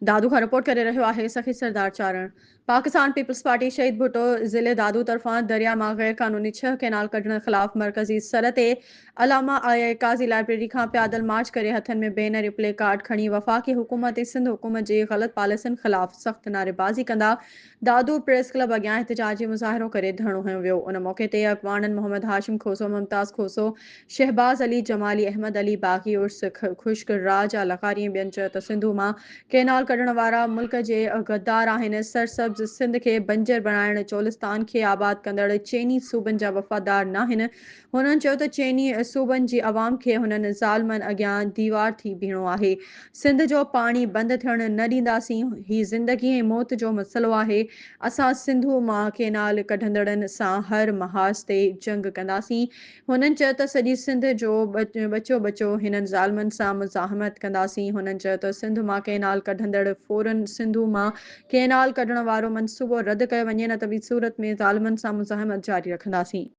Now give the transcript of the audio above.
دادو کان رپورٽ ڪري رهيو آهي سخي سردار چارڻ. پاڪستان پيپلز پارٽي شهيد ڀٽو ضلعي دادو طرفان درياء مان غير قانوني ڇهه ڪئنال ڪڍڻ خلاف مرڪزي سر تي علامه آء آء قاضي لائبريري کان پيادل مارچ ڪري هٿن ۾ بينر ۽ پلي ڪارڊ کڻي وفاقي حڪومت ۽ سنڌ حڪومت جي غلط پاليسين خلاف سخت نعريبازي ڪندا دادو پريس ڪلب اڳيان احتجاجي مظاهرو ڪري ڌرڻو هنيو ويو ان موقعي تي اڳواڻن محمد هاشم کوسو، ممتاز کوسو، شهباز علي جمالي، احمد علي باغي، عرس خشڪ، راجا لغاري ۽ ٻين چيو ته سنڌو مان ڪئنال ڪڍڻ وارا ملڪ جي غدار آهن، سرسبز سنڌ کي بنجر بڻائڻ، چولستان کي آباد ڪندڙ چئني صوبن جا وفادار ناهن، هنن چيو ته چئني صوبن جي عوام کي هنن ظالمن اڳيان ديوار ٿي بيهڻو آهي، سنڌ جو پاڻي بند ٿيڻ نه ڏينداسين، هي زندگي ۽ موت جو مسئلو آهي، اسان سنڌو مان ڪئنال ڪڍندڙن سان هر محاذ تي جنگ ڪنداسين، هنن چيو ته سڄي سنڌ جو ٻچو ٻچو هنن ظالمن سان مزاحمت ڪنداسين، هنن چيو ته سنڌ مان ڪئنال ڪڍندڙ فورن سنڌو مان ڪئنال ڪڍڻ وارو منصوبو رد ڪيو وڃي نه ته ٻي صورت ۾ ظالمن سان مزاحمت جاري رکنداسين.